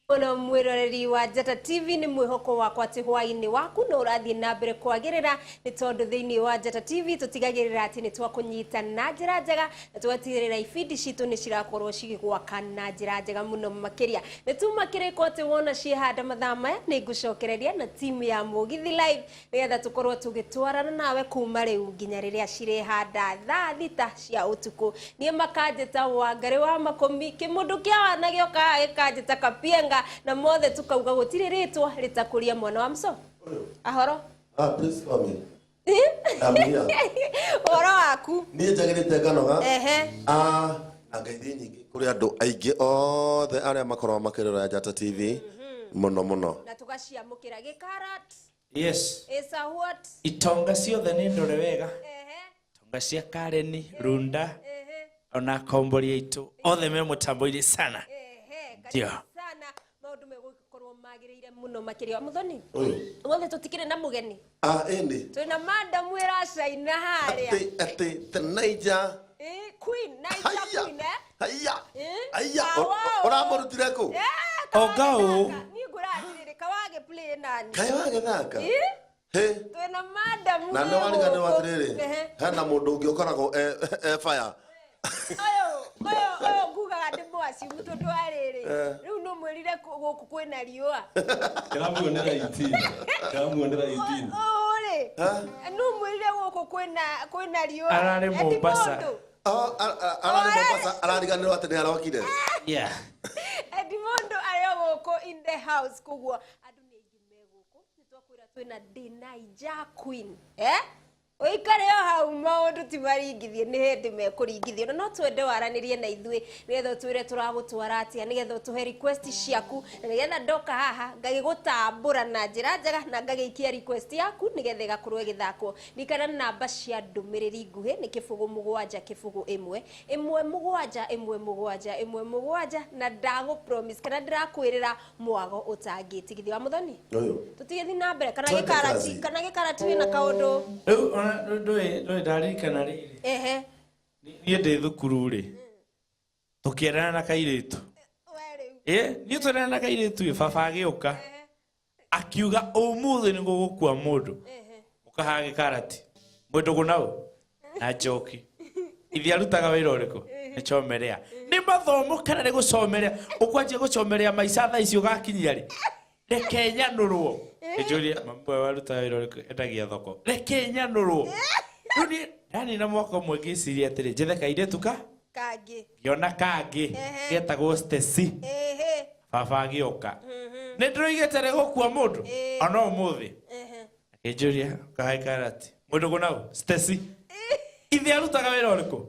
Mũno mwĩroreri wa Njata TV, nĩ mwĩhoko wakwa atĩ hwaĩ-inĩ waku no ũrathiĩ na mbere kwagĩrĩra, nĩ tondũ thĩinĩ wa Njata TV tũtigagĩrĩra atĩ nĩ twakũnyita na njĩra njega na tũgatigĩrĩra ibindi citũ nĩ cirakorwo cigĩgwaka na njĩra njega mũno makĩria. Nĩ tuma kĩrĩko atĩ wona ciĩhanda mathaa maya nĩ ngũcokereria na timu ya Mũgithi Live nĩgetha tũkorwo tũgĩtwarana nawe kuma rĩu nginya rĩrĩa cirĩhanda thaa 6 cia ũtukũ. Niĩ makanjĩta Wangarĩ wa Makũmi, kĩmũndũ kĩa wana gĩokaga gĩkanjĩta Kapienga, na mothe tũkauga gũtirĩ rĩtwa rĩtakũria mwana wa mco. Ahoro. Ah, please call me. I'm here. Ũhoro waku? Niĩ njagĩrĩte nganoga. Ehe. Ah, na ngeithi nyingĩ kũrĩ andũ aingĩ othe arĩa makoragwo makĩrora Njata TV mũno mũno. Na tũgaciamũkĩra gĩkarat. Yes. Is a what? Itonga ciothe nĩ ndore wega. Ehe. Itonga cia Kareni, Runda, Ehe. ona akombori aitũ othe me mũtambo-inĩ sana. Ehe. Ndio. Karibu sana, maũndũ megũkorwo magĩrĩire mũno makĩria. Mũthoni. Ũyũ. Ũmũthĩ tũtikĩrĩ na mũgeni. Ah, ĩndĩ. Twĩna madam ĩracaina harĩa. Atĩ the Niger. Queen, Niger. Haiya. Queen, eh? Haiya. Eh? Haiya. Kawa. Ũramũrutire kũ? Oga ũũ. Niĩ ngwĩra atĩrĩrĩ, kawage play nani. Kaĩ wagĩthaka? Eh? Hĩ. Twĩna madam Na nĩ wĩ wariganĩrwo gũkũ. atĩrĩrĩ, Ehe. hena mũndũ ũngĩ ũkoragwo e fire. Ũyũ ngugaga ndĩ mũacimu tondũ wa rĩrĩ. Eh. Rĩu nĩ ũmwĩrire gũkũ kwĩna riũa. Ndĩramuonera 18. Ndĩramuonera 18. Ũũ rĩ. Ha? Nĩ ũmwĩrire gũkũ kwĩna riũa. Ararĩ Eti Mombasa. mũndũ. Oh, ararĩ Mombasa, arariganĩrwo atĩ nĩ arokire. Yeah. Edimondo arĩ o gũkũ in the house, koguo andũ nĩ aingĩ me gũkũ. Nĩ twakwĩra twĩna The Niger Queen, eh? Ũikare o hau, maũndũ ti maringithie, nĩ hĩndĩ mekũringithio, na no twende waranĩrie na ithuĩ nĩgetha ũtwĩre tũragũtwara atĩa, nĩgetha ũtũhe request ciaku, na nĩgetha ndoka haha ngagĩgũtambũra na njĩra njega na ngagĩikia request yaku nĩgetha ĩgakorwo ĩgĩthakwo. Ririkana namba cia ndũmĩrĩri nguhĩ nĩ 0 7 0 1 1 7 1 7 1 7, na ndagũ promise kana ndĩrakwĩrĩra mwago ũtangĩtigithio. Wa Mũthoni, Ũyũ. tũtigĩthiĩ na mbere kana Twende gĩkarati kazi. kana gĩkarati wĩna kaũndũ? Rĩu ona ndũĩ ndaririkana rĩrĩ. Ehe. Niĩ ndĩ thukuru rĩ. Tũkĩendana na kairĩtu. We rĩu. Ĩ, niĩ twendana na kairĩtu ĩ, baba agĩũka. Akiuga ũmũthĩ nĩ gũgũkua mũndũ. Ehe. Ũkahaga gĩkarati. Mwĩndũgũ nau na njoki. Ithe arutaga wĩra ũrĩkũ? Nĩ chomerea. Nĩ mathomo kana nĩ gũcomerea? Ũkwanjia gũcomerea maica thaa ici ũgakinyia rĩ? Reke nyanũrwo. Ngĩnjũria mamu we arutaga wĩra ũrĩkũ? Endagia thoko. Reke nyanũrwo. Rĩu niĩ ndanina mwaka ũmwe ngĩciria atĩrĩ, njethe kairĩtu ka? Kangĩ. Ngĩona kangĩ Ehe. getagwo Stacy. Ehe. Baba agĩũka. Nĩ ndĩroigĩte nĩ gũkua mũndũ. Ĩĩ. Ona ũmũthĩ. Ehe. Akĩnjũria kahae karati. Mũndũ nau Stacy. Ithe arutaga wĩra ũrĩkũ?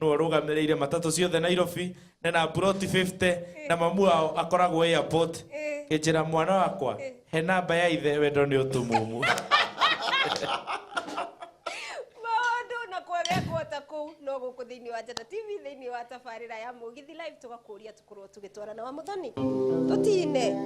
Nĩwe ũrũgamĩrĩire matatũ ciothe Nairobi, na ploti 50, na mamu wao akoragwo airport. Kĩnjĩra mwana wakwa, he namba ya ithe, wendo nĩ ũtumumu. Maũndũ na kwegekwo ta kũu no gũkũ thĩinĩ wa Njata TV, thĩinĩ wa tabarĩra ya Mũgithi Live, tũgakũria tũkorwo tũgĩtwarana. Wa Mũthoni, tũtine.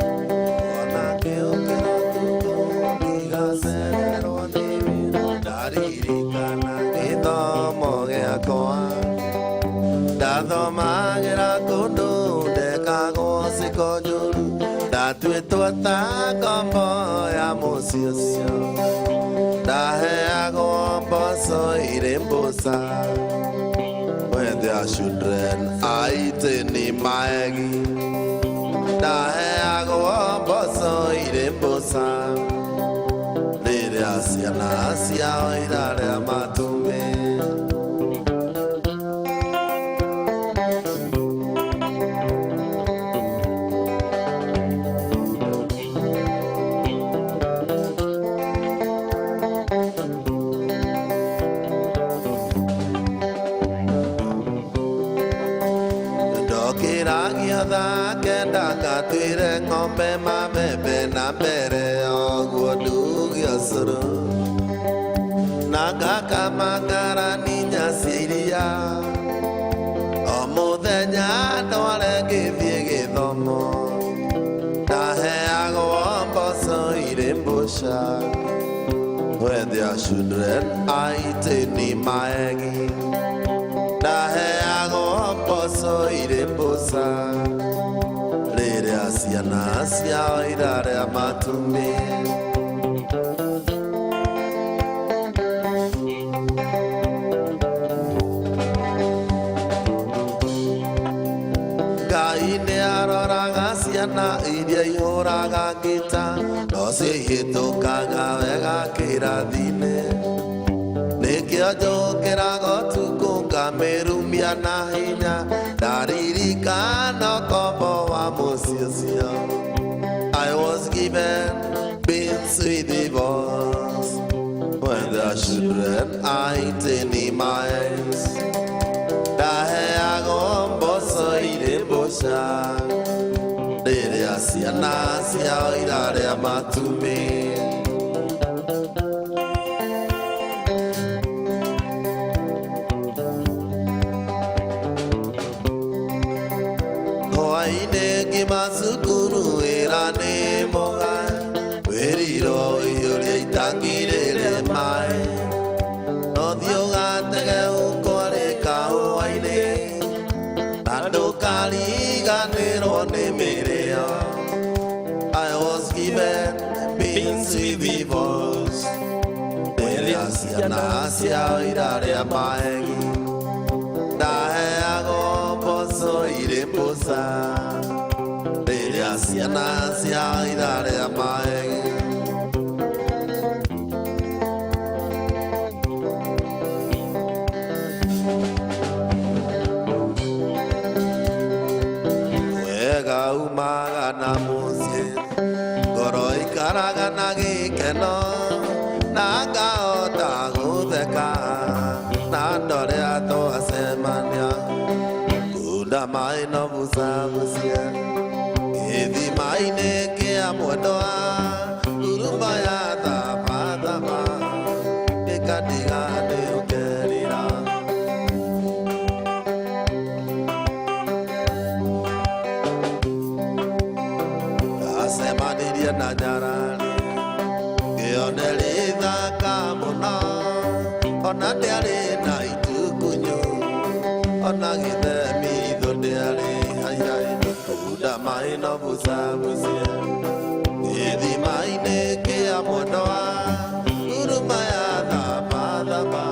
Mwanake ũkĩra ũtukũ, ndigacererwo nĩ wĩra, ndaririkana gĩthomo gĩakwa. Ndathomagĩra kũndũ ndekagwo ciĩko njũru, ndatuĩtwo ta ngombo ya mũciĩ ũcio. Ndaheagwo mboco irĩ mboca. When their children are eating maegi, ndaheagwo mboco irĩ mboca. Rĩrĩa ciana ciao irarĩa matumbĩ. Ndokĩragia thaa 9 ngatuĩre ng'ombe mabebe na mbere ũguo nduge ũcũrũ, na ngakama ngarani inya cia iria. their children are eating in maegi. Ndaheagwo mboco irĩ mboca rĩrĩa ciana ciao irarĩa matumbĩ. Ngai nĩ aroraga ciana iria ihũraga ngita no cihĩtũkaga wega kĩrathi-inĩ. Nĩkĩo njũkĩraga ũtukũ ngamĩrumia na hinya ndaririkana ũkombo wa mũciĩ ũcio. I was given beans with the boss when the children are eating in my hands. Ndaheagwo mboco irĩ mboca rĩrĩa ciana ciao irarĩa matumbĩ. Hwaĩ-inĩ ngima cukuru wĩra nĩ mũgae wĩrirwo ũiyũrie itangi rĩrĩ maĩ no thiĩ ũgatege ũkwarĩ kahũa-inĩ na ndũkariganĩrwo nĩ mĩrĩo. I was given beans with the boss rĩrĩa ciana ciao irarĩa maegi. Ndaheagwo mboco irĩ mboca rĩrĩa ciana ciao irarĩa maegi. Wega umaga na mũciĩ ngoro ikaraga na gĩkeno na ngahota gũtheka na ndore twacemania kunda maĩ no bucabucia gĩthima-inĩ kĩa mwendwa nguruma ya thabathaba gĩkandiga nĩ ũkerira. Ndacemanirie na nyarari ngĩone rĩthaka mũno ona ndĩarĩ na itukunyu ona gĩthemitho ndĩarĩ haihaĩ kunda maĩ no bucabucia gĩthima-inĩ kĩa mwendwa nguruma ya thabathaba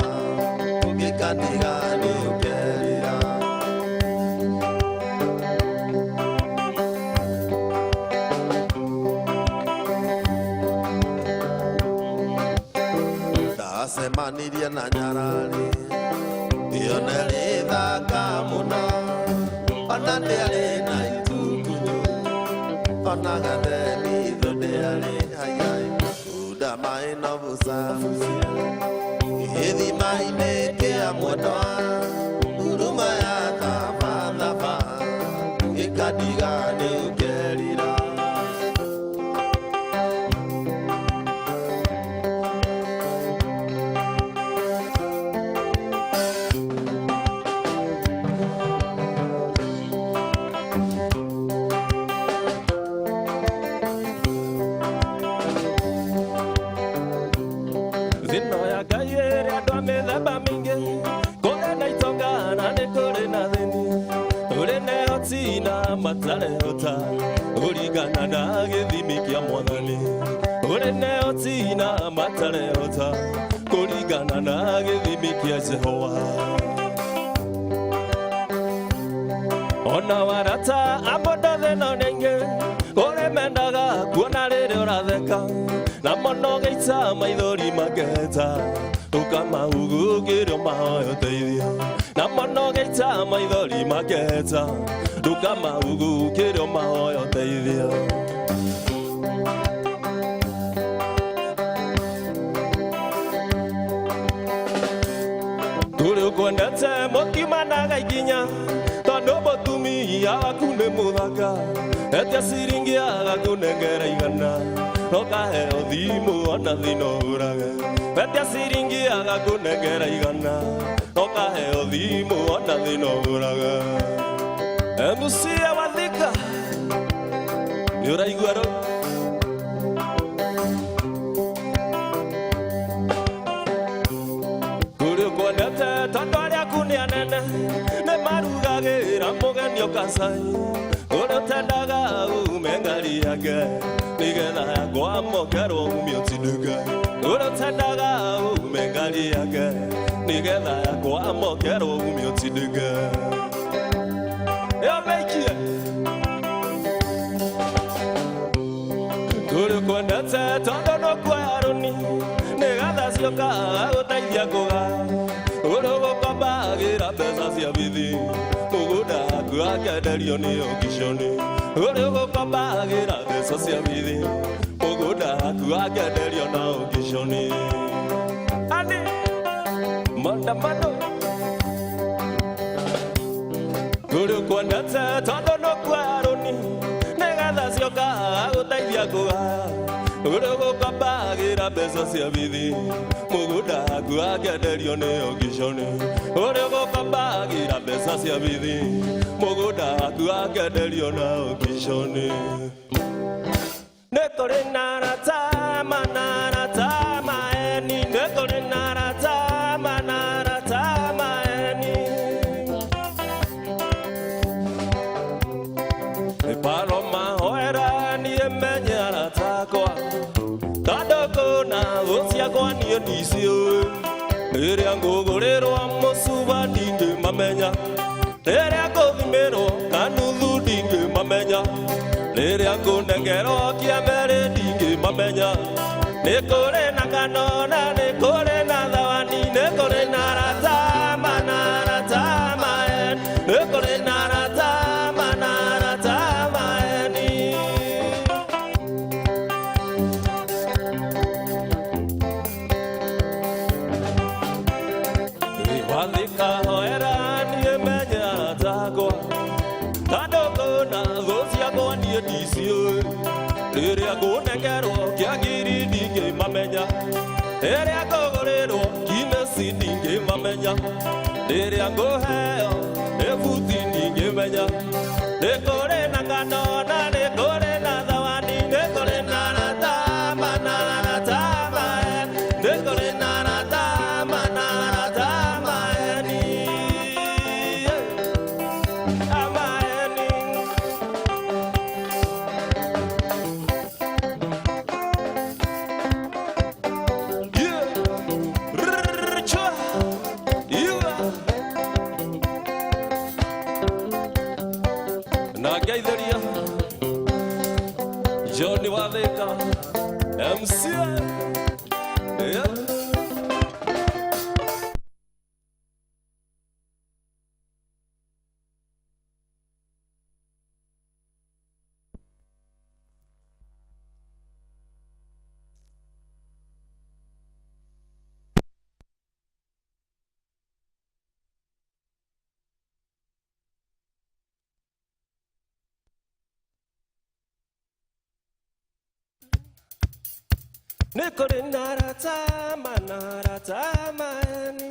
gĩkandiga nĩ ũkerira. Ndacemanirie na nyarari ngĩone rĩthaka mũno ona ndĩarĩ na itukunyu ona gathemitho ndĩarĩ haihaĩ kunda maĩ no bucabucia gĩthima-inĩ kĩa mwendwa nguruma ya thabathaba gĩkandiga nĩ ũkerira. Thĩno ya Ngai ĩrĩ andũ a mĩthemba mĩingĩ kũrĩ na itonga na nĩ kũrĩ na thĩni kũrĩ na ehoti na matarehota kũringana na gĩthimi kĩa mwathani kũrĩ na ehoti na matarehota kũringana na gĩthimi kĩa Jehova. Ona warata a mũndũ thĩno nĩ aingĩ kũrĩ mendaga kuona rĩrĩa ũratheka na mũno gĩita maithori maketa ndũkamahugũkĩrio mahoya ũteithio na mũno gĩita maithori maketa ndũkamahugũkĩrio mahoya ũteithio. Kũrĩ ũkwendete mũkiumanaga ikinya tondũ mũtumia waku nĩ mũthaka etia ciringi agakũnengera igana nokaheo thimũ ona thĩna ũrage etia ciringi agakũnengera igana nokaheo thimũ ona thĩna ũrage. Musia wa Thika nĩ ũraigua rũ Tondũ arĩa aku nĩ anene nĩ marugagĩra mũgeni ũkacai ũrĩa ũtendaga ume ngari yake nĩgetha yakwamũkerwo umio tindĩke ũrĩa ũtendaga ume ngari yake nĩgetha yakwamũkerwo umio tindĩke yameikie kũrĩ kwendete tondũ nũkuoya rũni nĩgetha cioka gũteithia kũgaya ũrĩa ũgũkombagĩra mbeca cia bithi mũgũnda waku akenderio nĩ okiconi ũrĩa ũgũkombagĩra mbeca cia bithi mũgũnda waku akenderio na okiconi ani maandamano kũrĩ kwendete tondũ nũkuoya rũni nĩgetha cioka gũteithia kũgaya ũrĩa ũgũkombagĩra mbeca cia bithi mũgũnda waku akenderio nĩ okiconi ũrĩa ũgũkombagĩra mbeca cia bithi mũgũnda waku akenderio na okiconi nĩ kũrĩ na arata mana arata maeni nĩ kũrĩ na arata mana arata maeni Paro mahoera niĩ menye arata akwa tondũ kũna thũ ciakwa niĩ ndiciũĩ rĩrĩa ngũgũrĩrwo mũcuba ndingĩmamenya rĩrĩa ngũthimĩrwo kanuthu ndingĩmamenya rĩrĩa ngũnengerwo kĩamerĩ ndingĩmamenya nĩ kũrĩ na kanona nĩ kũrĩ na thawani nĩ kũrĩ na arata mana arata maeni nĩ kũrĩ na arata mana arata maeni. Wathika hoera niĩ menye arata akwa tondũ kũna thũ ciakwa niĩ ndiciũĩ rĩrĩa ngũnengerwo kĩa ngiri ndingĩmamenya rĩrĩa ngũgũrĩrwo kinesi ndingĩmamenya rĩrĩa ngũheo ĩbuti ndingĩmenya nĩ kũrĩ na kanona nĩ kũrĩ na thawani nĩ kũrĩ na arata mana arata maeni nĩ kũrĩ na arata mana arata maeni amaeni. Yeah. Rrrr, chua. Iwa. Na ngeithĩria John Wathika MC. Yeah. Nĩ kũrĩ na arata mana arata maeni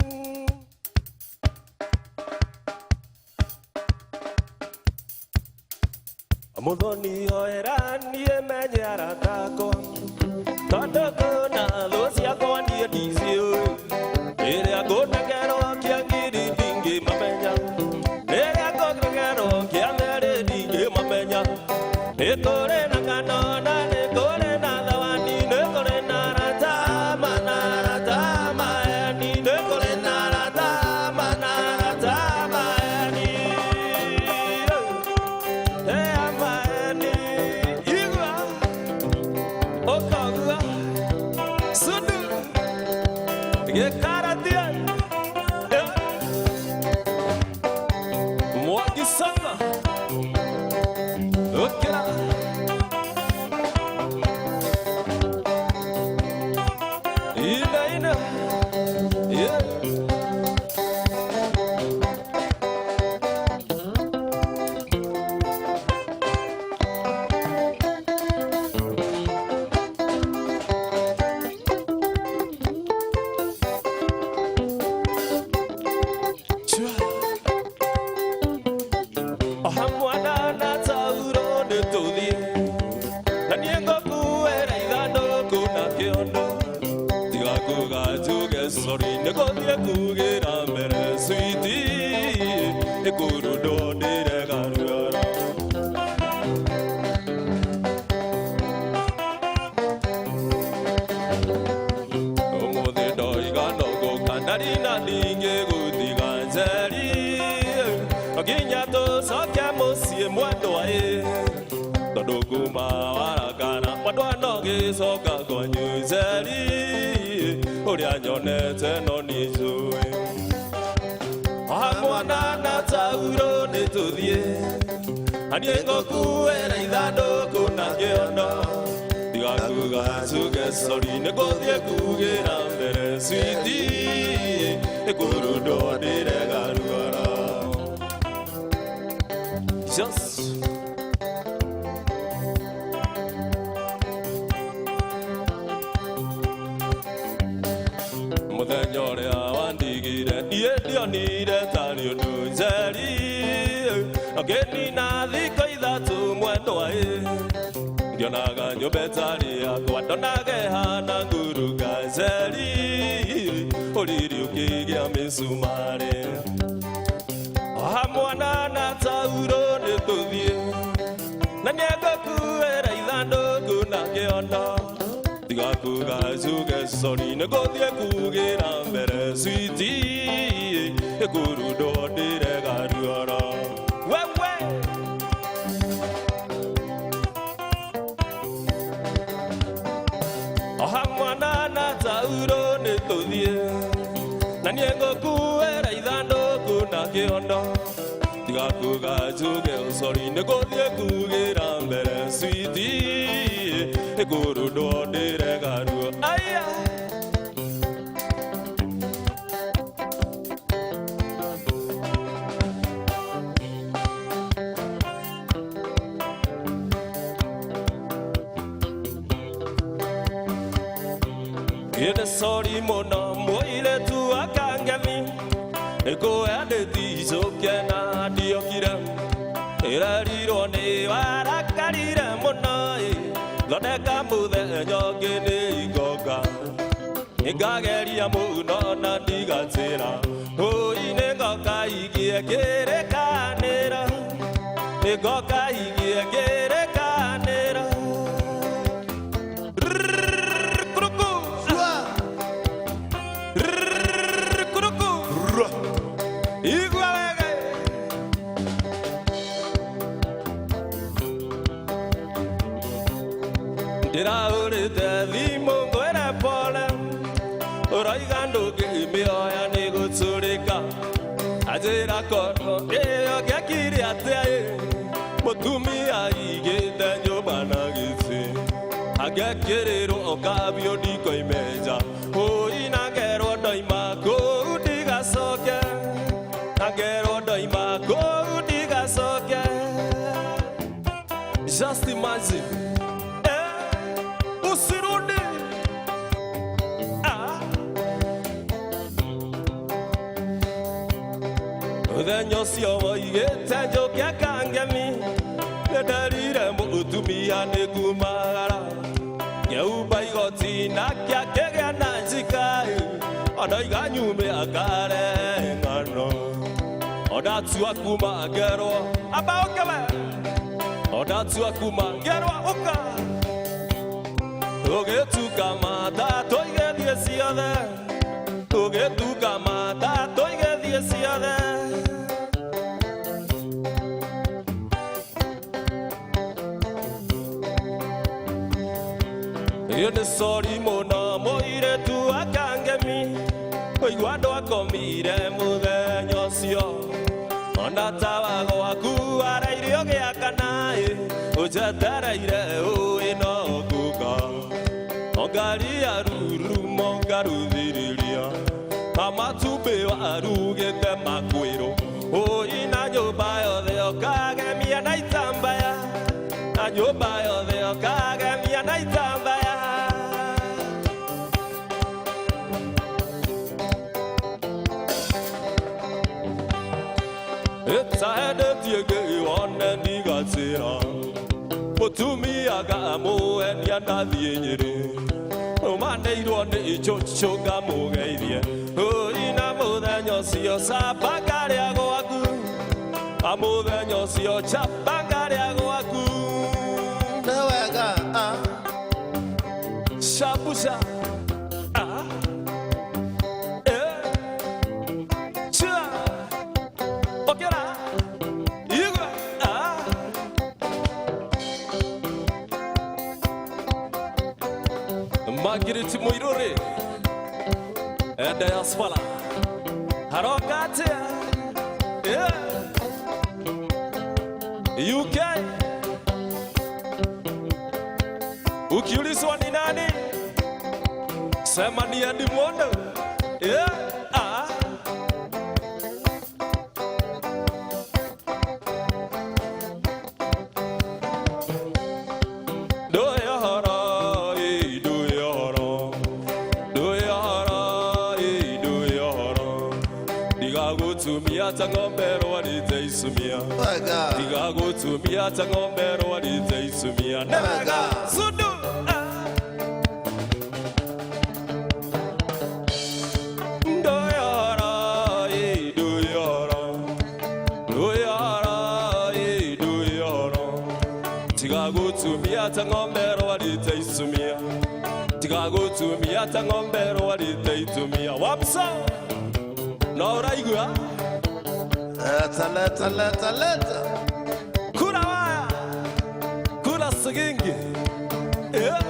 Mũthoni hoera niĩ menye arata akwa tondũ kũna thũ ciakwa niĩ ndiciũĩ rĩrĩa ngũnengerwo kĩa ngiri ndingĩmamenya rĩrĩa ngũnengerwo kĩa merĩ ndingĩmamenya nĩ kũrĩ na kanona nĩ kũrĩ na thawani nĩ kũrĩ na arata mana arata maeni nĩ kũrĩ na arata mana arata maeni. Hey, amaeni igua okagua sudu gĩkaratia mwagisanga ũkĩra ina ina yeah. Chua. Oha mwana na tauro nĩ tũthiĩ na niĩ ngũkuĩra ithandũkũ na kĩondo tiga kuga njuge sorry nĩ gũthiĩ kugĩra mbere. Nginya tũcoke mũciĩ mwendwa ĩ tondũ kuma warakana mwendwa no gĩcoka kwanyu njeri ũrĩa nyonete no niĩ njũĩ hamwana na tauro nĩ tũthiĩ na niĩ ngũkuĩra ithandũkũ na kĩondo ndigakuga njuge sori nĩ ngũthiĩ kugĩra mbere switi ĩkũrundwo ndĩregaruara. Just muthenya ũrĩa wandigire niĩ ndionire tarĩ ũndũ njeri ngĩnina thikũ ithatũ mwendwa ĩ ndionaga nyũmba ĩtarĩ yakwa ndonaga ĩhana nguruga njeri ũriri ũkĩgĩa mĩcumarĩ hamwana na tauro nĩ tũthiĩ na nĩngũkuĩra ithandũkũ na kĩondo ndigakuga njuge sori nĩ ngũthiĩ kugĩra mbere switi ĩkũrundwo ndĩregaruoro wewe hamwana na tauro nĩ tũthiĩ na niĩ ngũkuĩra ithandũkũ na kĩondo ndigakuga njuge ũcori nĩ ngũthiĩ kugĩra mbere switi ĩkũrundwo ndĩregaruo aya. Ĩndĩ sori mũno mũirĩtu akangemi nĩkũendĩticũkie na ndiokire ĩrerirwo nĩ warakarire mũno ĩ thondeka mũthenya ũngĩ nĩ igoka nĩngageria mũno na ndigatĩra ũi nĩngoka igie kĩrĩkanĩro nĩngoka igie kĩrĩkanĩro. Kuruku. Kuruku. Igua wega. Ndĩrahũrĩte thimũ ngwĩre pole ũroiga ndũngĩmĩoya nĩ gũtũrĩka anjĩra korwo ĩyo ngĩakire atĩa ĩ mũtumia aigĩte nyũmba na gĩtĩ angekĩrĩrwo kabiũ ndikoimenja ũi na ngerwo ndoima kũu ndigacoke na ngerwo ndoima kũu ndigacoke. Just imagine. Usirudi. Mũthenya ũcio woigĩte njũke kangemi nĩnderire mũtumia nĩ kumagara ngĩhumba igoti nake akĩgĩa na njika ondoiga nyume akare ng'ano ondatua kuma ngerwo amba ũke we ondatua kuma ngerwo ũka tũgĩtuka mata tũigĩthiĩ ciothe tũgĩtuka mata tũigĩthiĩ ciothe. Ĩndĩ sori mũno mũirĩtu akangemi kũigua ndwakomire mũthenya ũcio ona tawa gwaku arairio gĩakana ĩ ũnjetereire ũĩ no ngũka ngari ya rurumo ngaruthiriria amatumbĩ warugĩte makwĩrũ ũi na nyũmba yothe ũkagemia na itambaya na nyũmba yothe ũkagemia na itambaya. Ĩtaendetie ngĩwone ndigatĩra mũtumia ngamũenia ndathiĩ Nyĩrĩ ũmanĩirwo nĩ icũcũ ngamũgeithie ũi na mũthenya ũcio camba ngarĩa gwaku amũthenya ũcio camba ngarĩa gwaku Nĩ wega. Shabusha. Eh. Cha. Okera. Margaret Muiruri diaspora haroka atia. Yeah. UK ukiulizwa ni nani, sema ni Eddie Mwonde. Yeah. Ah. Tigagutumia ta ng'ombe rwarite isumia. Wega. Tigagutumia ta ng'ombe rwarite isumia. Wega. Sudu. Ndoyara, ndoyara. Ndoyara, ndoyara. Tigagutumia ta ng'ombe rwarite isumia. Tigagutumia ta ng'ombe rwarite itumia. Wapsa. No uraigua? Leta, leta, leta, leta. Kura waya. Kura sigingi. Yeah.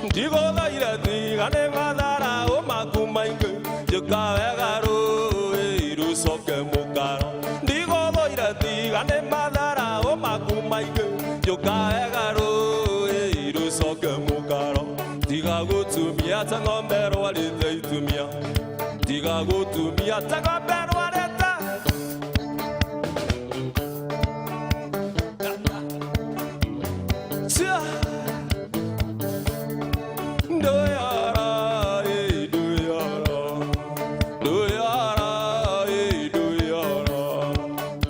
Ndigothaire tigane mathara o maku maingĩ njũka wega rũĩ rũcoke mũkaro. Ndigothaire tigane mathara o maku maingĩ njũka wega rũĩ rũcoke mũkaro. Tiga gũtumia ta ng'ombe rwarĩte itumia. Tiga gũtumia ta ng'ombe rwarĩte. Tia. Ndoyara, ndoyara. Ndoyara, ndoyara.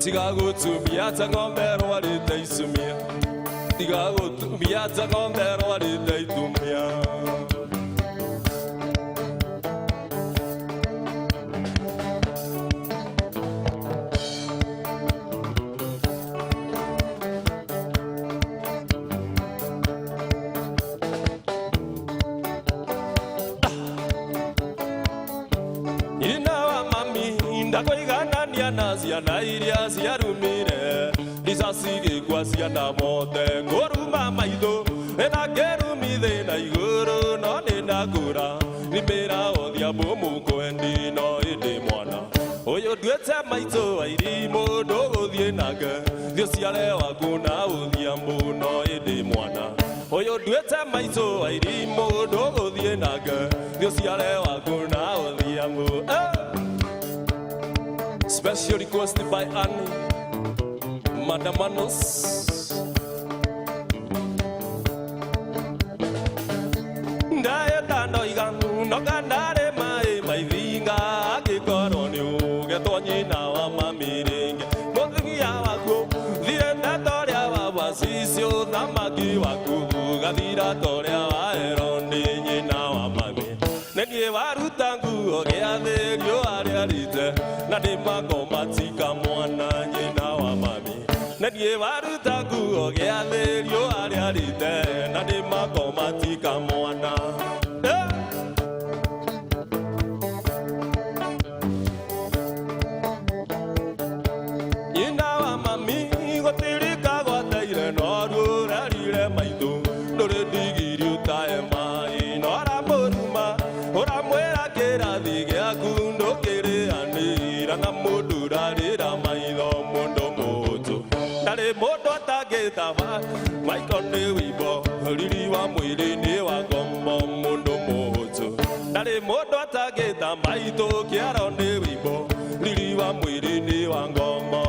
Tiga gũtumia ta ng'ombe rwarĩte icumia. Tiga gũtumia ta ng'ombe rwarĩte itumia. Nyina wa mami ndakoiganania na ciana iria ciarumire ndicacigĩkwa ciana mothe ngũruma maitho ĩna kĩrumi thĩna igũrũ no nĩ ndakũra rimĩra odhiambo mũkwendi no ĩndĩ mwana ũyũ nduĩte maitũ wa irimũ ndũgũthiĩ nake thiĩ ũciare waku na ũthiambo no ĩndĩ mwana ũyũ nduĩte maitũ wa irimũ ndũgũthiĩ nake thiĩ ũciare waku na ũthiambo. Special request by Annie Madamanos. Ndaeta ndoiga noka ndarĩ maĩ maithinga angĩkorwo nĩ ũgetwo nyina wa mami rĩngĩ mũthia waku thiĩte ta ũrĩa wa wacicio thamaki waku gathira ta ũrĩa wa Heroni nyina wa mami nĩ niĩ waruta nguo gĩathĩ riũa rĩarĩte na ndĩ makoma tika mwana nyina wa mami nĩ niĩ waruta nguo gĩathĩ riũa rĩarĩte na ndĩ makoma tika mwana. Nyina wa mami gũtirika gwateire no rũrarire maitho ndũrĩ ndigiri ũtae maĩ no ũramũruma ũramwĩra kĩrathi gĩaku ndũkĩrĩanĩra na mũndũ ũrarĩra maitho mũndũ mũhũtũ ndarĩ mũndũ atangĩtaba maiko nĩ wĩimbo riri wa mwĩrĩ nĩ wa ngombo mũndũ mũhũtũ ndarĩ mũndũ atangĩta maitũ kĩaro nĩ wĩimbo riri wa mwĩrĩ nĩ wa ngombo.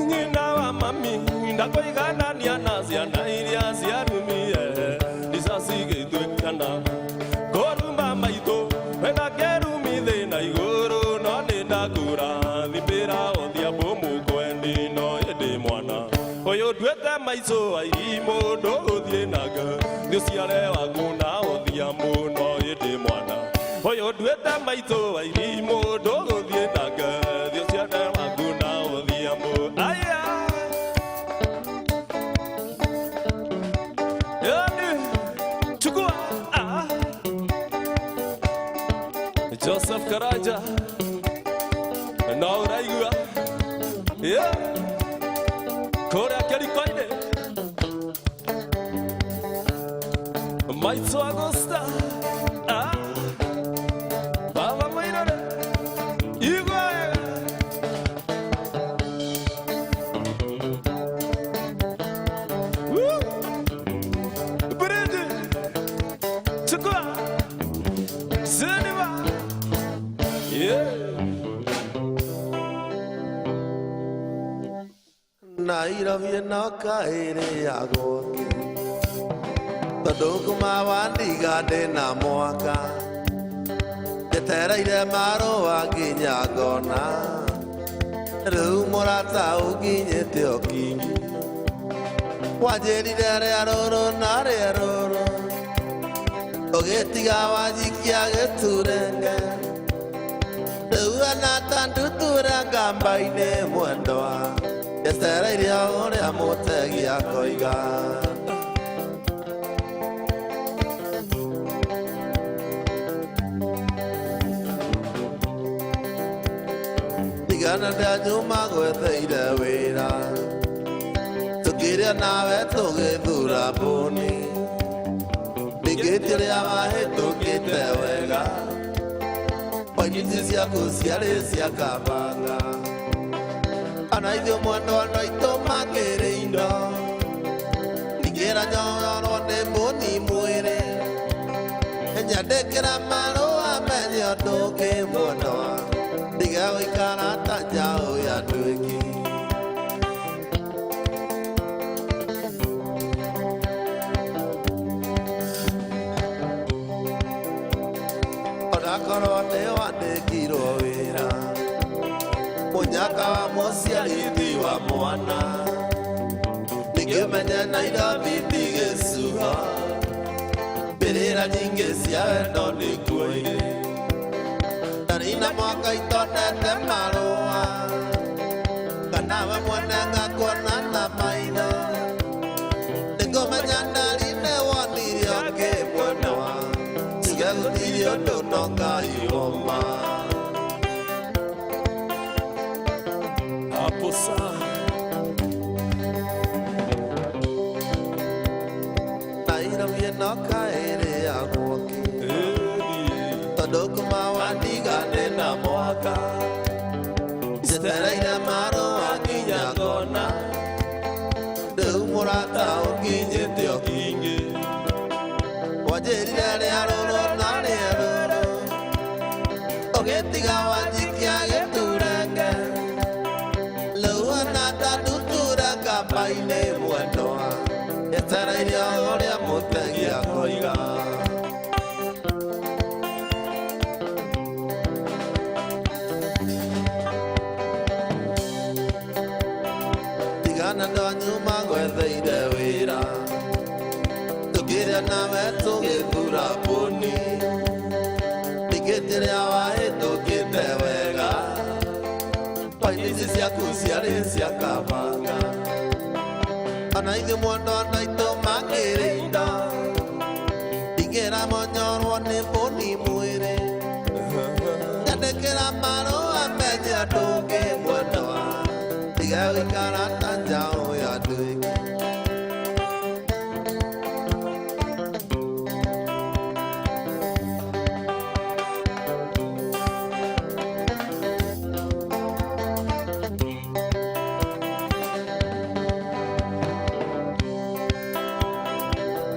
Nyina wa mami ndakoiganania na ciana iria ciarumire ndicacigĩtuĩkana kũruma maitũ wena kĩrumi thĩna igũrũ no nĩ ndakũra thimbĩra odhiambo mũkwendi no ĩndĩ mwana ũyũ nduĩte maitũ wa irimũ ndũgũthiĩ nake thiĩ ũciare waku na odhiambo no ĩndĩ mwana ũyũ nduĩte maitũ wa irimũ ndũgũthiĩ nake thiĩ ũciare waku na odhiambo. Aya. Yani, chukua. Ah. Joseph Karaja. Maitũ Agosta. Ah. Baba Mũirore. Igua wega. Woo. Brindi. Chukua. Cinema. Yeah. Nairobi ĩno kaĩrĩ ya gwake tondũ kuma wandiga ndĩna mwaka njetereire marũa nginya ngona rĩu mũrata ũnginyĩte ũkinyi wanjĩrire rĩa rũrũ na rĩa rũrũ ũgĩtiga wanjikia gĩturenge rĩu anata ndutura ngamba-inĩ mwendwa njetereire ũrĩa mũtegi akoiga. Tigana ndanyuma gwetheire wĩra tũkĩrĩa nawe tũgĩthura mbũni ndingĩtie ũrĩa wahĩtũkĩte wega pointi ciaku ciarĩ cia kabanga ona ithuĩ mwendwa no aitũ makĩrĩ indo ndingĩra nyororwo nĩ mbũni mwĩrĩ nyandĩkĩra marũa menye ũndũ ũngĩ mwendwa ndiga gũikara ta njaũ ya nduĩki. Onakorwo nĩ wandĩkirwo wĩra mũnyaka wa mũciarithi wa mwana ningĩmenye Nairobi ti gĩcuho mbĩrĩra nyingĩ cia wendo nĩkuo irĩ ndarĩ mwaka itonete marũa kana we mwene ngakuona na maitho nĩngũmenya ndari nĩ wonire ũngĩ mwendwa tiga gũtirĩ ũndũ no Ngai woma. Hapo sawa. Nairobi ĩno kaĩrĩ ya gwake tondũ kuma wandiga ndĩna mwaka njetereire marũa nginya ngona rĩu mũrata ũnginyĩte ũkinyi wanjĩrire rĩa rũrũ na rĩa rũrũ ũgĩtiga wanjikia gĩturenge rĩu ona ta ndutura ngamba-inĩ mwendwa njetereire ũrĩa mũtegi akoiga. Tigana ndanyuma gwetheire wĩra tũkĩrĩa nawe tũgĩthura mbũni ndingĩte rĩa wahĩtũkĩte wega pointi ciaku ciarĩ cia kabanga ona ithuĩ mwendwa no aitũ makĩrĩ indo ndingĩra monyorwo nĩ mbũni mwĩrĩ nyandĩkĩra marũa menye ũndũ ũngĩ mwendwa tiga gũikara ta njaũ ya nduĩki.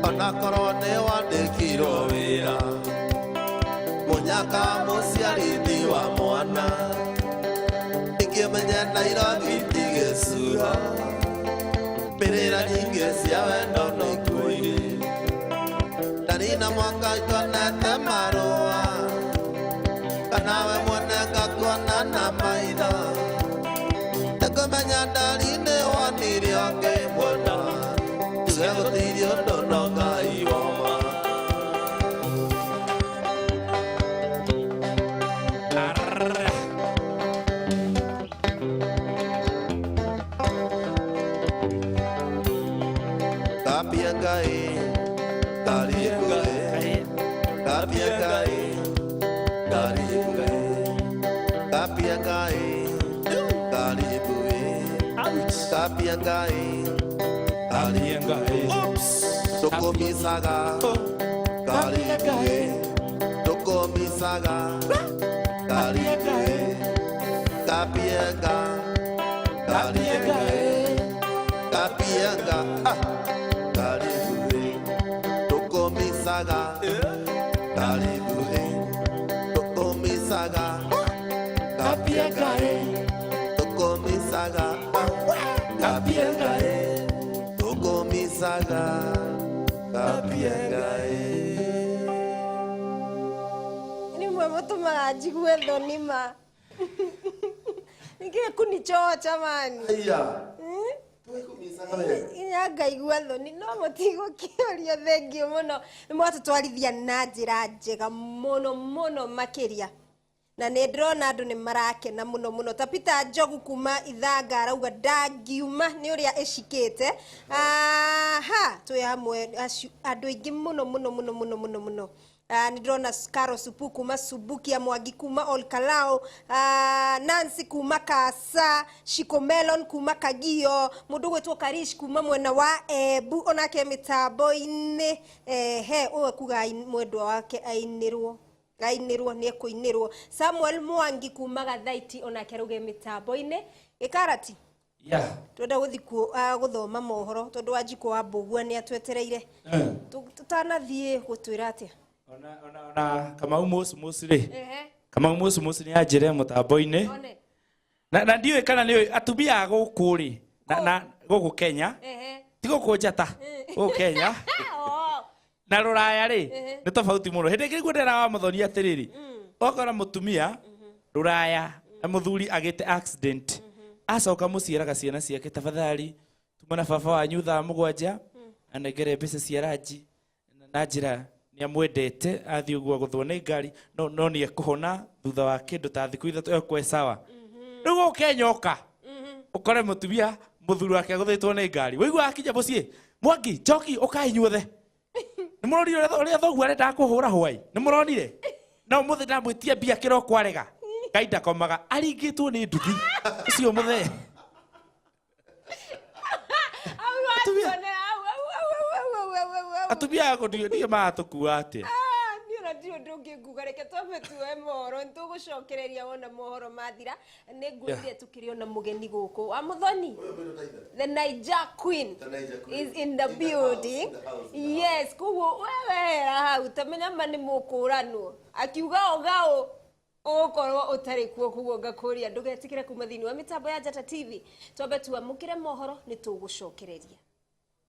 Onakorwo nĩ wandĩkirwo wĩra mũnyaka mũciarithi wa mwana ndingĩmenya Nairobi ti gĩcuho mbĩrĩra nyingĩ cia wendo nĩkuo irĩ ndarĩ na mwaka itonete marũa kana we mwene ngakuona na maitho nĩngũmenya ndari nĩ wonire ũngĩ mwendwa tuge gũtirĩ ũndũ no Ngai woma. Kapia Ngai, karibu Ngai, kapia Ngai, karibu Ngai, kapia Ngai, karibu Ngai, kapia Ngai, karibu Ngai. Oops. Tukumisaga, Karibu ĩ, tũkũmicaga. Karibu ĩ, kapienga. Karibu ĩ, kapienga. Ah, karibu ĩ, tũkũmicaga. Karibu ĩ, tũkũmicaga. Kapienga ĩ, tũkũmicaga. Ah, kapienga ĩ, tũkũmicaga. Kapienga ĩ. Nimwe mũtũmaga njigue thoni ma. Nĩkĩĩ kunichocha mani? Aya. Twĩkũmicaga we. Inya ngaigua thoni no mũtigũkĩũria, thengiũ mũno. Nĩ mwatũtwarithia na njĩra njega mũno mũno makĩria, na nĩ ndĩrona andũ nĩ marakena mũno mũno, ta Peter Njogu kuma Ithanga arauga ndangiuma nĩ ũrĩa ĩcikĩte. Aha, twĩ hamwe andũ aingĩ mũno mũno mũno mũno mũno mũno. Nĩ ndĩrona Caro Supu kuma Subukia, Mwangi kuma Olkalao, Nancy kuma Kasa, Shiko Melon kuma Kagio, mũndũ gwĩtwo Karish kuma mwena wa Embu onake mĩtambo-inĩ. He ũyũ kuga mwendwa wake ainĩrwo, ainĩrwo, nĩ ekũinĩrwo. Samuel Mwangi kuma Gathaiti onake arauge mĩtambo-inĩ. Gĩkarati. Yeah. Twenda gũthi gũthoma mohoro tondũ Wanjikũ wa Mbũgua nĩ atwetereire. Tũtanathiĩ gũtwĩra atĩa? Ona Kamau Mũci rĩ, Kamau Mũci nĩ anjĩre mũtambo-inĩ. One. Na ndiũĩ kana nĩ atumia a gũkũ rĩ, na gũkũ Kenya, ti gũkũ Njata, gũkũ Kenya na rũraya rĩ, nĩ tofauti mũno. Hĩndĩ ĩngĩ nĩguo ndera wa mũthoni atĩrĩrĩ, okora mũtumia rũraya na mũthuri agĩte accident, acoka mũciĩ eraga ciana ciake, "Tafadhali tuma na baba wanyu thaa 7 anengere mbeca cia ranji," na njĩra nĩ amwendete, athiĩ ũguo agũthwo nĩ ngari, no nĩ ekũhona thutha wa kĩndũ ta thikũ 3 ekwe sawa. Rĩu gũkũ Kenya ũka ũkore mũtumia mũthuri wake agũthĩtwo nĩ ngari, wĩigua akinya mũciĩ, "Mwangi, Njoki, ũkai inyuothe, nĩ mũronire ũrĩa thoguo arendaga kũhũra hwai? Nĩ mũronire? Na ũmũthĩ ndamwĩtia mbia kĩroko arega." Ngai ndakomaga, aringĩtwo nĩ nduthi ũcio mũthee. Au watuone, au au au au au au au au. Atumia aya ndiũ maratũkua atĩa. Ah, niĩ ona ndirĩ ũndũ ũngĩ nguga, reke twambe tuoe mohoro, nĩtũgũcokereria wona mohoro mathira. Nĩ ngwĩrire tũkĩrĩ ona mũgeni gũkũ wa mũthoni, the Niger Queen. The Niger Queen. Is in the In the house, building. in the house, in the Yes, koguo wewehera hau tamenya ma nĩ mũkũranwo akiuga ũgaũ ũgũkorwo ũtarĩ kuo, koguo ngakũria ndũgetĩkĩre kuma thĩinĩ wa mĩtambo ya Njata TV. Twambe tuamũkĩre mohoro, nĩ tũgũcokereria.